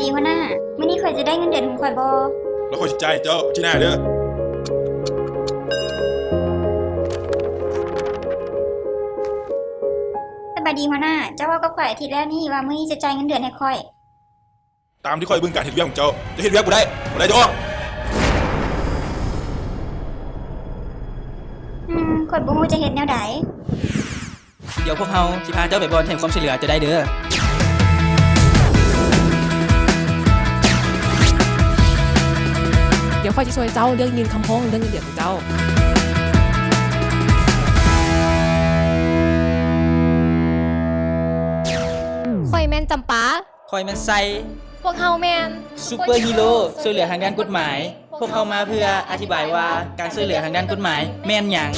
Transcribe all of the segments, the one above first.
ດີຫົວໜ້າ, ມື້ນີ້ຂ້ອຍຈະໄດ້ເງິນເດືອນຂອງຂ້ອຍບໍ່? ແລ້ວຂ້ອຍຊິຈ່າຍໃຫ້ເຈົ້າອາທິດໜ້າເດີ້. ສະບາຍດີຫົວໜ້າ, ເຈົ້າເວົ້າກັບຂ້ອຍອາທິດແລ້ວນີ້ວ່າມື້ນີ້ຈະຈ່າຍເງິນເດືອນໃຫ້ຂ້ອຍ. ຕາມທີ່ຂ້ອຍເບິ່ງການເຮັດວຽກຂອງເຈົ້າ, ເຈົ້າເຮັດວຽກບໍ່ໄດ້, ບໍ່ໄດ້ເຈົ້າອອກ. ອືມ, ຂ້ອຍບໍ່ຮູ້ຈະເຮັດແນວໃດ. ດຽວພວກເຮົາຊິພາເຈົ້າໄປບ່ອນທີ່ໃຫ້ຄວາມຊ່ວຍເຫຼືອເຈົ້າໄດ້ເດີ້. ດຽວຂ້ອຍຊິຊ່ວຍເຈົ້າເລື່ອງຍື່ນຄຳຮ້ອງເລື່ອງເງິນເດືອນຂອງເຈົ້າ. ຂ້ອຍແມ່ນຈຳປາ. ຂ້ອຍແມ່ນໄຊ. ພວກເຮົາແມ່ນ Super Hero ຊ່ວຍເຫຼືອທາງດ້ານກົດໝາຍ. ພວກເຮົາມາເພື່ອອະທິບາຍວ່າການຊ່ວຍເຫຼືອທາງດ້ານກົດໝາຍແມ່ນຫຍັງ.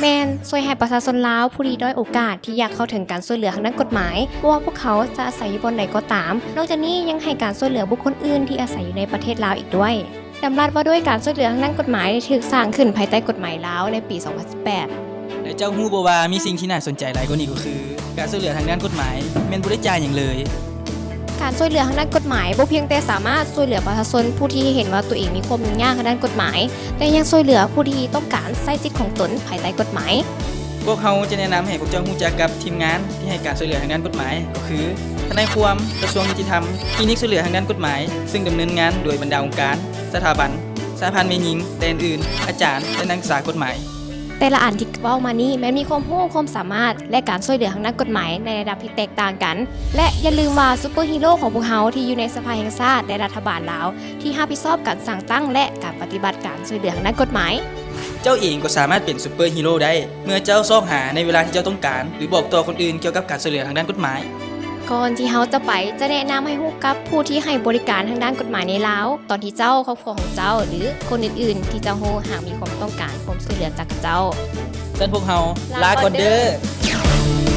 ແມ່ນ ຊ່ວຍໃຫ້ປະຊາຊົນລາວຜູ້ທີ່ດ້ອຍໂອກາດທີ່ຢາກເຂົ້າເຖິງການຊ່ວຍເຫຼືອທາງດ້ານກົດໝາຍ, ບໍ່ວ່າພວກເຂົາຈະອາໄສຢູ່ບ່ອນໃດກໍຕາມ. ນອກຈາກນີ້ຍັງໃຫ້ການຊ່ວຍເຫຼືອບຸກຄົນອື່ນທີ່ອາໄສຢູ່ໃນປະເທດລາວອີກດ້ວຍ. ດຳລັດວ່າດ້ວຍການຊ່ວຍເຫຼືອທາງດ້ານກົດໝາຍໄດ້ຖືກສ້າງຂຶ້ນພາຍໃຕ້ກົດໝາຍລາວໃນປີສອງພັນສິບແປດ. ແລະ ເຈົ້າຮູ້ບໍ່ວ່າມີສິ່ງທີ່ໜ້າສົນໃຈຫຼາຍກວ່ານີ້ກໍຄື ການຊ່ວຍເຫຼືອທາງດ້ານກົດໝາຍແມ່ນບໍ່ໄດ້ຈ່າຍຫຍັງເລີຍ. ການຊ່ວຍເຫຼືອທາງດ້ານກົດໝາຍບໍ່ພຽງແຕ່ສາມາດຊ່ວຍເຫຼືອປະຊາຊົນຜູ້ທີ່ເຫັນວ່າຕົວເອງມີຄວາມຫຍຸ້ງຍາກທາງດ້ານກົດໝາຍ, ແຕ່ຍັງຊ່ວຍເຫຼືອຜູ້ທີ່ຕ້ອງການໃຊ້ສິດຂອງຕົນພາຍໃຕ້ກົດໝາຍ. ພວກເຮົາຈະແນະນຳໃຫ້ພວກເຈົ້າຮູ້ຈັກກັບທີມງານທີ່ໃຫ້ການຊ່ວຍເຫຼືອທາງດ້ານກົດໝາຍ ກໍຄື ທະນາຍຄວາມ, ກະຊວງຍຸຕິທຳ, ຄລີນິກຊ່ວຍເຫຼືອທາງດ້ານກົດໝາຍ, ເຊິ່ງດຳເນີນງານໂດຍບັນດາອົງການ, ສະຖາບັນ, ສະຫະພັນແມ່ຍິງ, ແຕ່ອື່ນໆ, ອາຈານ ແລະ ນັກສຶກສາກົດໝາຍ. ແຕ່ລະອັນທີ່ເວົ້າມານີ້ແມ່ນມີຄວາມຮູ້, ຄວາມສາມາດ ແລະ ການຊ່ວຍເຫຼືອທາງດ້ານກົດໝາຍໃນລະດັບທີ່ແຕກຕ່າງກັນ. ແລະ ຢ່າລືມວ່າ Super Hero ຂອງພວກເຮົາທີ່ຢູ່ໃນສະພາແຫ່ງຊາດ ແລະ ລັດຖະບານລາວ ທີ່ຮັບຜິດຊອບການສ້າງຕັ້ງ ແລະ ການປະຕິບັດການຊ່ວຍເຫຼືອທາງດ້ານກົດໝາຍ. ເຈົ້າເອງກໍສາມາດເປັນ Super Hero ໄດ້ ເມື່ອເຈົ້າຊອກຫາໃນເວລາທີ່ເຈົ້າຕ້ອງການ ຫຼື ບອກຕໍ່ຄົນອື່ນກ່ຽວກັບການຊ່ວຍເຫຼືອທາງດ້ານກົດໝາຍ. ກ່ອນທີ່ເຮົາຈະໄປ, ຈະແນະນຳໃຫ້ຮູ້ກັບຜູ້ທີ່ໃຫ້ບໍລິການທາງດ້ານກົດໝາຍໃນລາວ ຕອນທີ່ເຈົ້າ, ຄອບຄົວຂອງເຈົ້າ ຫຼື ຄົນອື່ນໆທີ່ເຈົ້າຮູ້ຫາກມີຄວາມຕ້ອງການຄວາມຊ່ວຍເຫຼືອຈາກເຂົາເຈົ້າ. ຊັ້ນພວກເຮົາ ລາກ່ອນເດີ້.